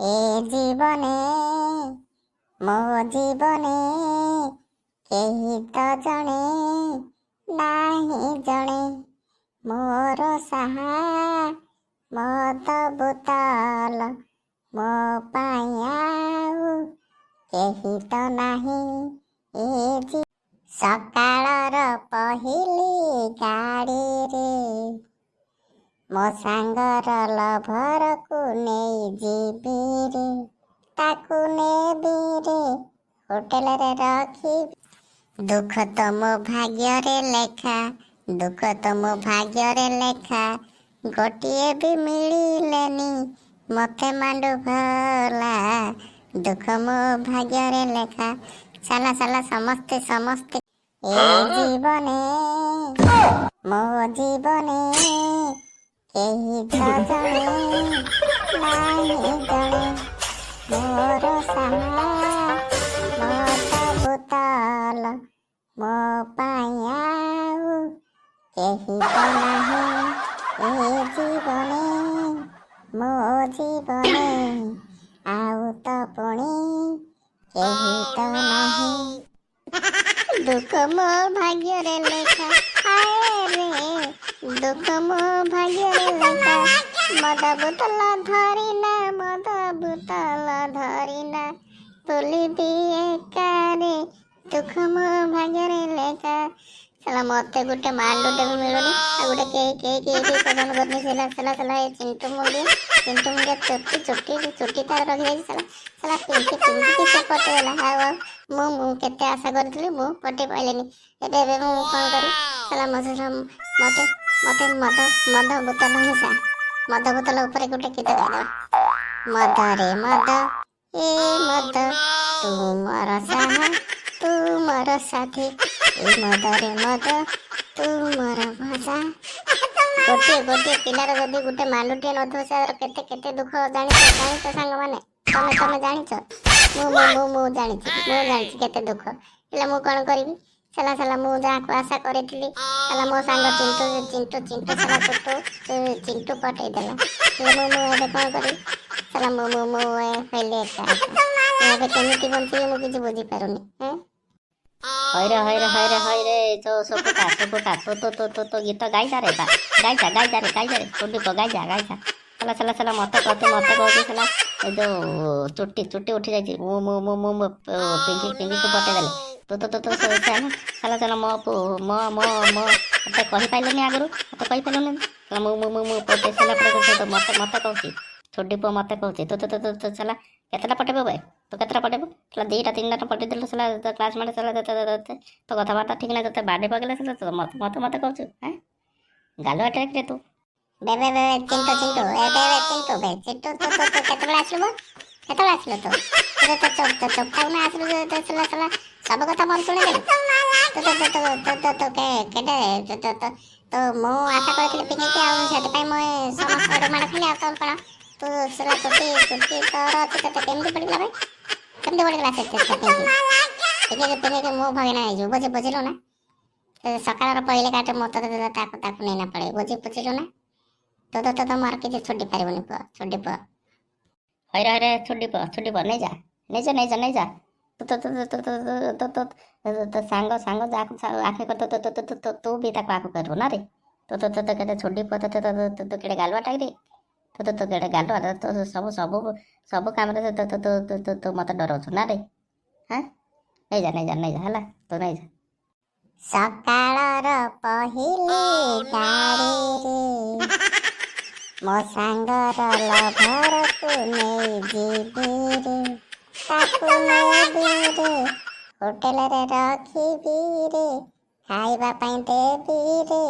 ଏ ଜୀବନେ, ମୋ ଜୀବନେ, କେହି ତ ଜଣେ ନାହିଁ ଜଣେ ମୋର ସାହା। ମଦ ବୋତଲ ମୋ ପାଇଁ ଆଉ କେହି ତ ନାହିଁ ଏ। ସକାଳର ପହିଲି ଗାଡ଼ିରେ ମୋ ସାଙ୍ଗର ଲଭରକୁ ନେଇଯିବି ରେ, ତାକୁ ନେବି ରେ, ହୋଟେଲରେ ରଖିବି। ଦୁଃଖ ତ ମୋ ଭାଗ୍ୟରେ ଲେଖା, ଦୁଃଖ ତ ମୋ ଭାଗ୍ୟରେ ଲେଖା, ଗୋଟିଏ ବି ମିଳିଲେନି ମତେ ମାଣ୍ଡୁ ଭଲା। ଦୁଃଖ ମୋ ଭାଗ୍ୟରେ ଲେଖା। ଚାଲ ଚାଲ ସମସ୍ତେ ସମସ୍ତେ। ଏ ଜୀବନେ, ମୋ ଜୀବନେ, କେହି ତ ଜଣେ ନାହିଁ ଜଣେ ମୋର ସାହା। ମଦ ବୋତଲ ମୋ ପାଇଁ ଆଉ କେହି ତ ନାହିଁ। ଏ ଜୀବନେ, ମୋ ଜୀବନେ, ଆଉ ତ ପୁଣି କେହି ତ ନାହିଁ। ଦୁଃଖ ମୋ ଭାଗ୍ୟରେ ଲେଖା, ହାୟ ରେ, ଦୁଃଖ ମୋ ଭାଗ୍ୟରେ ଲେଖା। ମଦ ବୋତଲ ଧରିନା, ମଦ ବୋତଲ ଧରିନା ବୁଲିବି ଏକାରେ। ଦୁଃଖ ମୋ ଭାଗ୍ୟରେ ଲେଖା। ସାଲା, ମତେ ଗୋଟେ ମାଣ୍ଡୁଟେ ବି ମିଳୁନି ଆଉ ଗୋଟେ କେହି କେହି କେହି ବି ପସନ୍ଦ କରୁନି। ସେଲା ସେଲା ସେଲା, ଏ ଚିଣ୍ଟୁ ମୁଣ୍ଡିଆ, ଚିଣ୍ଟୁ ମୁଣ୍ଡିଆ ଚୁଟି ଚୁଟି ଚୁଟି ତାର ରଖିଯାଇଛି। ସାଲା ସାଲା, ପିଙ୍କି, ପିଙ୍କିକି ସେ ପଟେଇଗଲା। ଆଉ ଆଉ ମୁଁ ମୁଁ କେତେ ଆଶା କରିଥିଲି, ମୁଁ ପଟେଇ ପାଇଲିନି। ଏବେ ଏବେ ମୁଁ କ'ଣ କରିବି? ସାଲା, ମତେ ମତେ ମତେ ମଦ ମଦ ବୋତଲ ହିଁ ସା। ମଦ ବୋତଲ ଉପରେ ଗୋଟେ ଗୀତ ଗାଇଦେବା। ମଦରେ ମଦ, ଏ ମଦ, ତୁ ମୋର ସାହା, ତୁ ମୋର ସାଥୀ। ଏ ମଦରେ ମଦ, ତୁ ମୋର ଭସା। ଗୋଟିଏ ଗୋଟିଏ ପିଲାର ଯଦି ଗୋଟେ ମାଣ୍ଡୁଟିଏ ନଥିବ, ସେ କେତେ କେତେ ଦୁଃଖ ଜାଣିଛ? ଜାଣିଛ ସାଙ୍ଗମାନେ? ତମେ ତମେ ଜାଣିଛ? ମୁଁ ମୁଁ ମୁଁ ମୁଁ ଜାଣିଛି, ମୁଁ ଜାଣିଛି କେତେ ଦୁଃଖ। ହେଲେ ମୁଁ କ'ଣ କରିବି? ସାଲା ସାଲା, ମୁଁ ଯାହାକୁ ଆଶା କରିଥିଲି, ସାଲା ମୋ ସାଙ୍ଗ ଚିଣ୍ଟୁ, ଚିଣ୍ଟୁ, ଚିଣ୍ଟୁ, ସାଲା ଚୁଟୁ ଚିଣ୍ଟୁ ପଟେଇ ଦେଲା। ହେଲେ ମୁଁ ମୁଁ ଏବେ କ'ଣ କରିବି? ସାଲା, ମୁଁ ମୁଁ ମୁଁ ହେଲି ଏକା ଏକା। ମୁଁ ଏବେ କେମିତି ବଞ୍ଚିବି, ମୁଁ କିଛି ବୁଝିପାରୁନି। ହେଁ। ହଇରେ ହଇରେ ହଇରେ ହଇରେ, ତୋ ସବୁଟା ସବୁଟା ତୋ ତୋ ତୋ ତୋ ତୋ ଗୀତ ଗାଇଯା ରେ ବା, ଗାଇଯା, ଗାଇଯା ରେ, ଗାଇଯା ରେ, ଛୋଟି ପୁଅ, ଗାଇଯା, ଗାଇଯା। ସାଲା ସାଲା ସାଲା, ମତେ କହୁଛି, ମତେ କହୁଛି ସାଲା, ଏ ଯୋଉ ଚୁଟି ଚୁଟି ଉଠି ଯାଇଛି। ମୁଁ ମୁଁ ମୁଁ ମୁଁ ମୁଁ ପିଙ୍କି, ପିଙ୍କିକୁ ପଟେଇ ଦେଲେ। ତୁ ତୋ ତୋ ତୋ ସାଲା ସାଲା ସାଲା, ମୋ ମୋ ମୋ ମୋ ମତେ କହିପାରିଲୁନି ଆଗରୁ? ମତେ କହିପାରିଲୁନି? ସାଲା, ମୁଁ ମୁଁ ମୁଁ ମୁଁ ପଟେଇ ସାରିଲା ପରେ ତୁ ମତେ ମତେ କହୁଛି, ଛୋଟି ପୁଅ ମତେ କହୁଛି। ତୁ ତୁ ତୁ ତୁ ସାଲା କେତେଟା ପଟେଇବୁ ବେ? ତୁ କେତେଟା ପଟେଇବୁ? ସାଲା, 2ଟା 3ଟା ପଟେଇ ଦେଲୁ ସାଲା କ୍ଲାସମେଟ୍। ସାଲା, ତୋ କଥାବାର୍ତ୍ତା ଠିକ୍ ନାହିଁ। ତୋତେ ବାଡ଼େଇ ପକେଇଲେ ସାଲା। ତୁ ମତେ ମତେ ମତେ କହୁଛୁ? ହେଁ, ଗାଲୁଆ ରେ ତୁ। ବେ ବେ ବେ, ଚିଣ୍ଟୁ, ଚିଣ୍ଟୁ, ଏ ବେ ବେ, ଚିଣ୍ଟୁ ବେ, ଚିଣ୍ଟୁ, ତୁ ତୁ ତୁ କେତେବେଳେ ଆସିଲୁ ବ? କେତେବେଳେ ଆସିଲୁ ତୁ? ତୁ ତୁ ଚୁପ୍, ତୁ ଚୁପ୍ ଥାଉ ନା। ଆସିଲୁ ତୁ? ସାଲା ସାଲା, ସବୁ କଥା ମୋର ଶୁଣିଦେଲୁ ତୁ। ତୁ ତୁ ତୁ ତୁ ତୁ ତୁ କେ କେତେ ତୁ ତୁ ତୁ ତୁ ମୁଁ ଆଶା କରିଥିଲି ପିଙ୍କିକି, ଆଉ ସେଥିପାଇଁ ମୁଁ ସମସ୍ତଙ୍କ ମାଡ଼ ଖାଇଲି। ଆଉ ତୋର କ'ଣ? ତୁ ସାଲା ଚୁଟି ଚୁଟି ତୋର ଅଛି, ତୋତେ କେମିତି ପଡ଼ିଗଲା ଭାଇ? କେମିତି ପଡ଼ିଗଲା ସେ ପିଙ୍କି? ପିଙ୍କିକି, ପିଙ୍କିକି ମୁଁ ଭଗିନା ହେଇଯିବୁ, ବୁଝିଲୁ ନା? ସକାଳର ପହିଲେ କାଟେ ମୁଁ ତୋତେ ତାକୁ ତାକୁ ନେଇନା ପଳେଇବି, ବୁଝିଲୁ ନା? ତୁ ତ ତ ମୋର କିଛି ଛୁଟି ପାରିବୁନି ପୁଅ, ଛୁଟି ପୁଅ। ହଇରେ ହଇରେ, ଛୋଟି ପୁଅ, ଛୋଟି ପୁଅ, ନେଇଯା, ନେଇଯା, ନେଇଯା, ନେଇଯା। ତୁ ତୁ ତୁ ତୁ ତୁ ତୁ ତୁ ତୁ ସାଙ୍ଗ ସାଙ୍ଗ ଯାହାକୁ ଆଖି କର, ତୁ ତୁ ତୁ ତୁ ତୁ ବି ତାକୁ ଆଖୁ କରିବୁ ନା ରେ? ତୁ ତୁ ତୁ କେତେ ଛୋଟି ପୁଅ, ତୁ ତୁ ତୁ ତୁ କେଡ଼େ ଗାଲୁଆଟା କିରେ? ତୁ ତୁ ତୁ କେଡ଼େ ଗାଲୁଆ। ତୁ ସବୁ ସବୁ ସବୁ କାମରେ ତୁ ତୁ ତୁ ତୁ ତୁ ତୁ ମତେ ଡରଉଛୁ ନା ରେ? ହାଁ, ନେଇଯା, ନେଇଯା, ନେଇଯା, ହେଲା, ତୁ ନେଇଯା। ସକାଳର ପହିଲି ଗାଡ଼ିରେ ମୋ ସାଙ୍ଗର ଲଭରକୁ ନେଇଯିବି ରେ, ତାକୁ ନେବି ରେ, ହୋଟେଲରେ ରଖିବି ରେ, ଖାଇବା ପାଇଁ ଦେବି ରେ,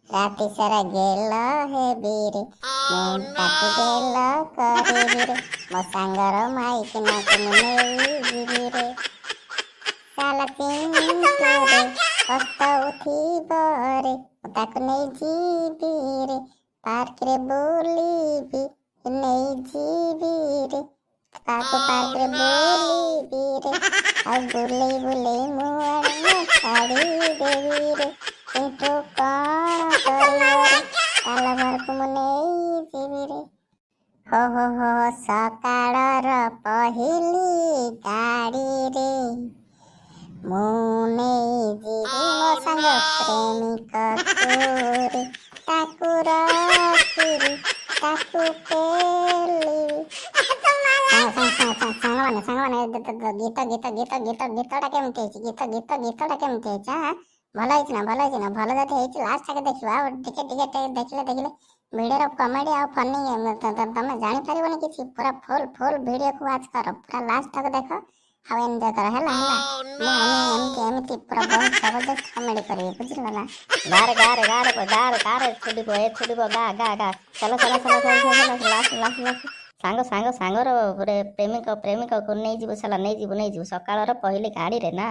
ରାତି ସାରା ଗେଲ ହେବି ରେ, ମୁଁ ତାକୁ ଗେଲ କରିବି ରେ। ମୋ ସାଙ୍ଗର ମାଇକିନାକୁ ମୁଁ ନେଇଯିବି ରେ। ସାଲା ଚିଣ୍ଟୁରେ ପସ୍ତଉଥିବ ରେ, ମୁଁ ତାକୁ ନେଇଯିବି ରେ, ପାର୍କରେ ବୁଲିବି, ନେଇଯିବି ରେ ତାକୁ, ପାର୍କରେ ବୁଲିବି ରେ, ଆଉ ବୁଲେଇ ବୁଲେଇ ମୁଁ ଆଣି ଛାଡ଼ିଦେବି ରେ। ଚିଣ୍ଟୁ କ'ଣ କରିବ ରେ? ତା ଲଭରକୁ ମୁଁ ନେଇଯିବି ରେ। ହୋ ହୋ ହୋ, ସକାଳର ପହିଲି ଗାଡ଼ିରେ ମୁଁ ନେଇଯିବି ମୋ ସାଙ୍ଗ ପ୍ରେମିକକୁ ରେ, ତାକୁ ରଖିବି, ତାକୁ ପେଲିବି। ସାଙ୍ଗ ସାଙ୍ଗ ସାଙ୍ଗ ସାଙ୍ଗମାନେ, ସାଙ୍ଗମାନେ, ଗୀତ ଗୀତ ଗୀତ ଗୀତ ଗୀତଟା କେମିତି ହେଇଛି? ଗୀତ ଗୀତ ଗୀତଟା କେମିତି ହେଇଛି? ଆଁ, ଭଲ ହେଇଛି ନା? ଭଲ ହେଇଛି ନା? ଭଲ ଯଦି ହେଇଛି, ଲାଷ୍ଟ ଆଗେ ଦେଖିବା। ଆଉ ଟିକେ ଟିକେ ଟିକେ ଦେଖିଲେ ଦେଖିଲେ ଭିଡ଼ିଓର କମେଡି ଆଉ ଫନି ତମେ ଜାଣିପାରିବନି କିଛି। ପୁରା ଫୁଲ୍ ଫୁଲ୍ ଭିଡ଼ିଓକୁ ୱାଚ୍ କର, ପୁରା ଲାଷ୍ଟ ତକ ଦେଖ ଆଉ ଏନ୍ଜୟ କର। ହେଲା, ହେଲା। ମୁଁ ଏମିତି ଏମିତି ପୁରା ବହୁତ ଜବରଦସ୍ତ କମେଡି କରିବି, ବୁଝିଲ ନା? ଗାରେ ଗାରେ ଗାରେ ଗାରେ ଗାରେ, ଛୁଡ଼ିବ ଏ ଛୁଡ଼ିବ, ଗା ଗା ଗା। ଚାଲ ଚାଲ ଚାଲ ଚାଲ ଚାଲ, ଲାଷ୍ଟ ଲାଷ୍ଟ ଲାଷ୍ଟ। ସାଙ୍ଗ ସାଙ୍ଗ ସାଙ୍ଗର ଗୋଟେ ପ୍ରେମିକ ପ୍ରେମିକକୁ ନେଇଯିବୁ ସାଲା, ନେଇଯିବୁ ନେଇଯିବୁ ସକାଳର ପହିଲି ଗାଡ଼ିରେ ନା।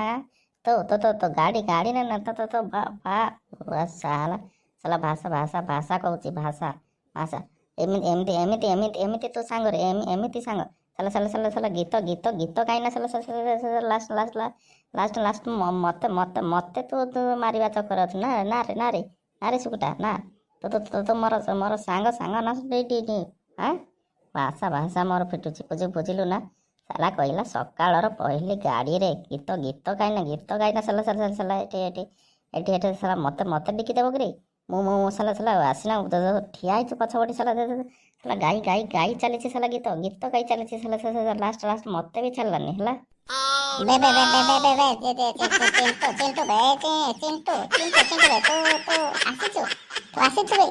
ତୋ ତୋ ତୋ ତୋ ଗାଡ଼ି ଗାଡ଼ି ନା ନା, ତ ତ ତ ବା ବା ସାଲା ସାଲା, ଭାଷା ଭାଷା ଭାଷା କହୁଛି, ଭାଷା ଭାଷା। ଏମିତି ଏମିତି ଏମିତି ଏମିତି ଏମିତି ତୋ ସାଙ୍ଗରେ ଏମିତି ସାଙ୍ଗ ସାଲା ସାଲା ସାଲା ସାଲା। ଗୀତ ଗୀତ ଗୀତ କାହିଁନା ସାଲା ସାଲା, ଲାଷ୍ଟ ଲାଷ୍ଟ ଲାଷ୍ଟ ଲାଷ୍ଟ। ମତେ ମତେ ମତେ ତୁ ତୁ ମାରିବା ଚକର ଅଛୁ ନା? ନା ରେ, ନା ରେ, ନା ରେ ସୁକୁଟା, ନା। ତୋ ତୋ ତୋ ମୋର ମୋର ସାଙ୍ଗ ସାଙ୍ଗ ନା। ଆଁ, ଭାଷା ଭାଷା ମୋର ଫିଟୁଛି, ବୁଝିଲୁ ନା? ସାଲା କହିଲା ସକାଳର ପହିଲି ଗାଡ଼ିରେ। ଗୀତ ଗୀତ ଗାଇନା, ଗୀତ ଗାଇନା ସାଲା ସାଲା ସାଲା। ଏଠି ଏଠି ଏଠି ଏଠି ସାଲା ମତେ ମତେ ବିକିଦେବ କିରେ? ମୁଁ ମୁଁ ମୁଁ ସାଲା ସାଲା ଆସିନା, ଠିଆ ହେଇଛୁ ପଛପଟେ ସାଲା ସାଲା, ଗାଇ ଗାଇ ଗାଇ ଚାଲିଛି ସାଲା, ଗୀତ ଗୀତ ଗାଇ ଚାଲିଛି ସାଲା ସାଲା। ଲାଷ୍ଟ ଲାଷ୍ଟ ମତେ ବି ଛାଡ଼ିଲାନି, ହେଲା। ବେ ବେ ବେ ବେ ବେ ବେ ବେ, ଚିଣ୍ଟୁ ଚିଣ୍ଟୁ ବେ, ଚିଣ୍ଟୁ ଚିଣ୍ଟୁ ଚିଣ୍ଟୁ ବେ, ତୁ ତୁ ଆସିଛୁ, ତୁ ଆସିଛୁ ବେ?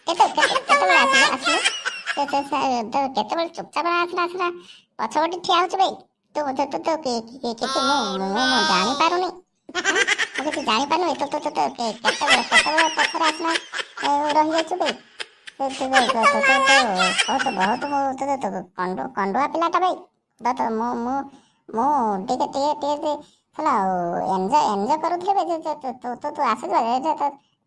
କେତେ କେତେ କେତେବେଳେ ଆସିଲୁ ଆସିଲୁ? ସେ କେତେବେଳେ ଚୁପଚାପ ଆସିଲା ଆସିଲା, ପଛପଟେ ଠିଆ ହଉଛୁ ବେ। ତୁ ତୁ ତୁ କିଛି ମୁଁ ମୁଁ ମୁଁ ଜାଣିପାରୁନି, ମୁଁ କିଛି ଜାଣିପାରୁନି। ତୁ ତୁ ତୁ କେତେବେଳେ କେତେବେଳେ ପଛରେ ଆସିଲା ରହିଯାଇଛୁ ବେ? ତୁ ତୁ ବହୁତ ବହୁତ, ମୁଁ ତୁ କଣ୍ଡୁଆ ପିଲାଟା ବେ। ତ ମୁଁ ମୁଁ ମୁଁ ଟିକେ ଟିକେ ଟିକେ ହେଲା ଏନ୍ଜୟ ଏନ୍ଜୟ କରୁଥିଲି ବେ। ତୁ ତୁ ତୁ ତୁ ଆସିଛୁ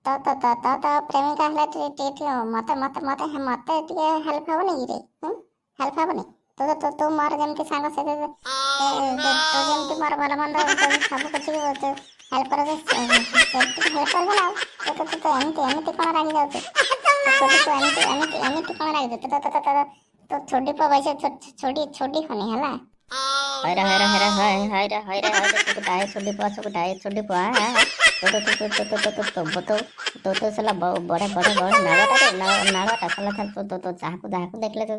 ତ ତ ତ ତ ତ ପ୍ରେମିକା ହେଲା, ଟିକେ ଟିକେ ମତେ ମତେ ମତେ ମତେ ଟିକେ ହେଲ୍ପ ହବନି କିରେ? ହେଲ୍ପ ହବନି? ତୁ ତୁ ତୁ ମୋର ଯେମିତି ସାଙ୍ଗ, ସେ ତୁ ଯେମିତି ମୋର ଭଲ ମନ୍ଦ ସବୁ କିଛି ହେଲ୍ପ କର, ସେମିତି ହେଲ୍ପ କରିବୁ ନା। ଆଉ ତୁ ତୁ ତୁ ଏମିତି ଏମିତି କ'ଣ ରାଗି ଯାଉଛୁ ତୁ? ତୁ ଏମିତି ଏମିତି ଏମିତି କ'ଣ ରାଗି ଯାଉଛୁ? ତୁ ତୁ ତୁ ତୁ ଛୋଡ଼ି ପଇସା ଛୋଡ଼ି ଛୋଡ଼ି ହନି, ହେଲା। ହଇରେ ହଇରେ ହଇରେ ହଇରେ ହଇରେ ହଇରେ, ସୁକୁଟା ଏ ଛୋଡ଼ି ପୁଅ, ସୁକୁଟା ଏ ଛୋଡ଼ି ପୁଅ। ତୁ ତୁ ତୁ ତୁ ତୁ ତୁ ତୁ ତୁ ତୁ ତୁ ତୁ ସାଲା ବଢ଼େ ବଢ଼େ ବଢ଼େ ନାଳୁଆଟା ରେ, ନାଳୁଆଟା ସାଲା। ତୁ ତୁ ତୁ ଯାହାକୁ ଯାହାକୁ ଦେଖିଲେ ତୁ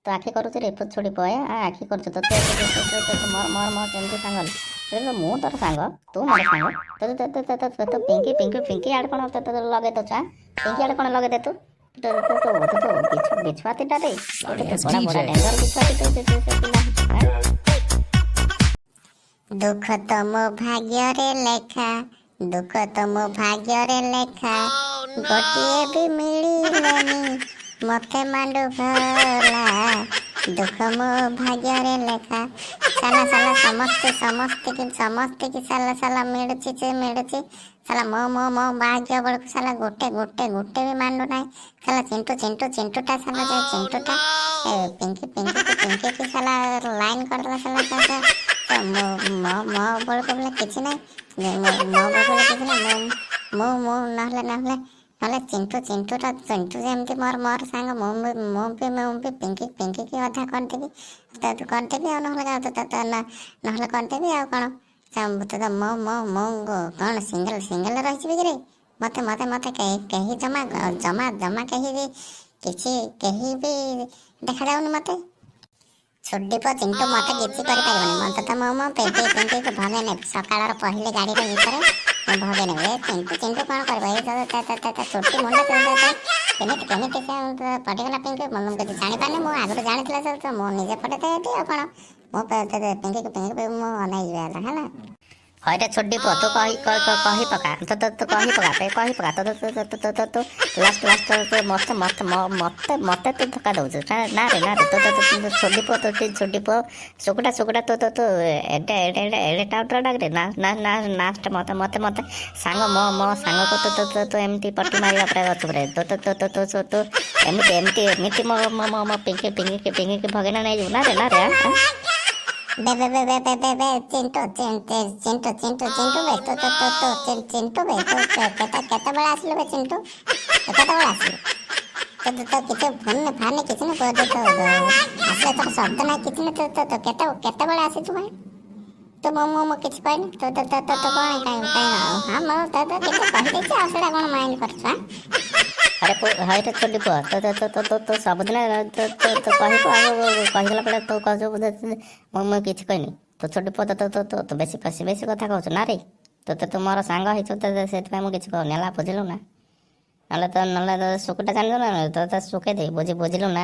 ତୁ ଆଖି କରୁଛୁ ରେ ଛୋଡ଼ି ପୁଅ, ଆଖି କରୁଛୁ ତୁ। ତୁ ମୋର ମୋର ମୋର କେମିତି ସାଙ୍ଗ ହେଲୁ? ମୁଁ ତୋର ସାଙ୍ଗ, ତୁ ମୋର ସାଙ୍ଗ। ତୁ ତୁ ତୁ ତୁ ତୁ ପିଙ୍କି ପିଙ୍କି ପିଙ୍କି ଆଡ଼େ କ'ଣ ତୁ ଲଗେଇ ଦଉଛୁ? ପିଙ୍କି ଆଡ଼େ କ'ଣ ଲଗେଇ ଦେ? ତୁ ତୁ ତୁ ତୁ ତୁ ବିଛୁଆତିଟା ରେ, ବଡ଼ ବଡ଼ ଡେଞ୍ଜର ବିଛୁଆତି ତୁ ପିଲା। ଦୁଃଖ ତ ମୋ ଭାଗ୍ୟରେ ଲେଖା, ଦୁଃଖ ତ ମୋ ଭାଗ୍ୟରେ ଲେଖା, ଗୋଟିଏ ବି ମିଳିଲେନି ମତେ ମାଣ୍ଡୁ ଭଲା। ଦୁଃଖ ମୋ ଭାଗ୍ୟରେ ଲେଖା। ସାଲା ସାଲା, ସମସ୍ତେ ସମସ୍ତେ କି ସମସ୍ତେ କି ସାଲା ସାଲା ମିଳୁଛି ଯେ ମିଳୁଛି, ସାଲା ମୋ ମୋ ମୋ ଭାଗ୍ୟ ବେଳକୁ ସାଲା ଗୋଟେ ଗୋଟେ ଗୋଟେ ବି ମାଣ୍ଡୁ ନାହିଁ। ସାଲା ଚିଣ୍ଟୁ ଚିଣ୍ଟୁ ଚିଣ୍ଟୁଟା, ସାଲା ଯେ ଚିଣ୍ଟୁଟା ପିଙ୍କି ପିଙ୍କି ପିଙ୍କି କି ସାଲା ଲାଇନ୍ କରିଦେଲା ସାଲା। ମୋ ମୋ ମୋ ବେଳକୁ ବୋଲେ କିଛି ନାହିଁ, ମୋ ବେଳକୁ ବୋଲେ କିଛି ନାହିଁ। ମୁଁ ମୁଁ ମୁଁ ନହେଲେ ନହେଲେ ନହେଲେ ଚିଣ୍ଟୁ ଚିଣ୍ଟୁଟା, ଚିଣ୍ଟୁ ଯେମିତି ମୋର ମୋର ସାଙ୍ଗ, ମୁଁ ମୁଁ ବି ମୁଁ ବି ପିଙ୍କି ପିଙ୍କିକି ଅଧା କରିଦେବି କରିଦେବି ଆଉ ନହେଲେ ନହେଲେ କରିଦେବି ଆଉ କ'ଣ? ତ ମୁଁ ମୁଁ ମୁଁ କ'ଣ ସିଙ୍ଗଲ ସିଙ୍ଗଲ ରହିଯିବି କିରେ? ମତେ ମତେ ମତେ କେହି କେହି ଜମା ଜମା ଜମା କେହି ବି କିଛି କେହି ବି ଦେଖାଯାଉନି ମତେ। ଛୁଡ଼ିପ ଚିଣ୍ଟୁ ମତେ କିଛି କରିପାରିବନି। ମତେ ତ ମୁଁ ମୁଁ ପିଙ୍କି ପିଙ୍କିକୁ ଭଗେଇ ନେବି। ସକାଳର ପହିଲି ଗାଡ଼ିର ଗୀତରେ ମୁଁ ଭଗେଇ ନେବି। ଏ ଚିଣ୍ଟୁ ଚିଣ୍ଟୁ କ'ଣ କରିବ? ଏଇ ଚୁଟି ମୁଣ୍ଡ କେମିତି କେମିତି ସେ ପଟିଗଲା ପିଙ୍କି, ମୁଁ କିଛି ଜାଣିପାରୁନି। ମୁଁ ଆଗରୁ ଜାଣିଥିଲା ସେ, ମୁଁ ନିଜେ ପଟେଇ ଆଉ କ'ଣ? ମୁଁ ପିଙ୍କିକୁ ପିଙ୍କିକୁ ମୁଁ ଅନେଇଯିବି, ହେଲା ହେଲା। ହଇରେ ଛୋଡ଼ି ପୁଅ, ତୁ କହି କହି ପକା, ତୁ ତୁ କହି ପକା, କହି ପକା। ତୁ ତୁ ତୁ ତୁ ତୁ ତୁ ଲାଷ୍ଟ ଲାଷ୍ଟ, ତୁ ମତେ ମତେ ମତେ ମତେ ତୁ ଧୋକା ଦଉଛୁ ନା ରେ? ନା ରେ, ତୁ ତୁ ତୁ ଛୋଡ଼ି ପୁଅ, ତୁ ଛୋଡ଼ି ପୁଅ, ସୁକୁଟା ସୁକୁଟା, ତୁ ତୁ ତୁ ଏଡ଼େ ଏଡ଼େ ଏଡ଼େ ଏଡ଼େ ଟାଉଟର ଡାକରେ ନା ନା ନା। ଲାଷ୍ଟ ମତେ ମତେ ମତେ ସାଙ୍ଗ, ମୋ ମୋ ସାଙ୍ଗକୁ ତୁ ତୁ ତୁ ତୁ ଏମିତି ପଟି ମାରିବା ପରେ ଅଛୁ ପରେ। ତୁ ତୁ ତୁ ତୁ ତୁ ତୁ ତୁ ଏମିତି ଏମିତି ଏମିତି ମୋ ମୋ ମୋ ପିଙ୍କି ପିଙ୍କି ପିଙ୍କିକି ଭଗିନା ନେଇଯିବୁ ନା ରେ? ନା ରେ? ବେ ବେ ବେ ବେ ବେ ବେ ବେ, ଚିଣ୍ଟୁ ଚିଣ୍ଟୁ ଚିଣ୍ଟୁ ଚିଣ୍ଟୁ ଚିଣ୍ଟୁ ବେ, ତୁ ତୁ ତୁ ତୁ ଚିଣ୍ଟୁ ବେ, ତୁ କେତେ କେତେବେଳେ ଆସିଲୁ ବେ? ଚିଣ୍ଟୁ, ତୁ କେତେବେଳେ ଆସିଲୁ? ତୋ ତ କିଛି ଫୋନ୍ ଫାନ୍ କିଛି ନା, ତୋ ଆସିଲେ ତୋର ଶବ୍ଦ ନାହିଁ, କିଛି ନା। ତୋ ତୋ କେତେ କେତେବେଳେ ଆସିଛୁ ଭାଇ? ତ ମୁଁ ମୁଁ ମୁଁ କିଛି କହିନି। ତୋ ତ ତ ତ କ'ଣ କାଇଁ କାଇଁ? ହଁ, ମୁଁ ତ ତ କିଛି କହିଦେଇଛି, ଆଉ ସେଇଟା କ'ଣ ମାଇଣ୍ଡ କରୁଛୁ? ଆଁ? ଆରେ ହଇରେ ଛୋଟି ପୁଅ, ତୋ ତୋ ତୋ ତୋ ତୋ ସବୁଦିନ ତୋ ତୋ ତୋ କହିବୁ, ଆଉ କହିଗଲା ପରେ ତୁ କହୁଛୁ ମୁଁ ମୁଁ କିଛି କହିନି। ତୋ ଛୋଟି ପୁଅ, ତୋ ତୋ ତୋ ତୁ ବେଶୀ ବେଶୀ ବେଶୀ କଥା କହୁଛୁ ନା ରେ? ତୋତେ ତୁ ମୋର ସାଙ୍ଗ ହେଇଛୁ ତ, ସେଥିପାଇଁ ମୁଁ କିଛି କହୁନି, ହେଲା? ବୁଝିଲୁ ନା? ନହେଲେ ତ ନହେଲେ ତ ଶୁକୁଟା ଜାଣିଛୁ ନା, ତୋ ତ ଶୁକେଇ ଦେବି, ବୁଝିଲୁ ନା?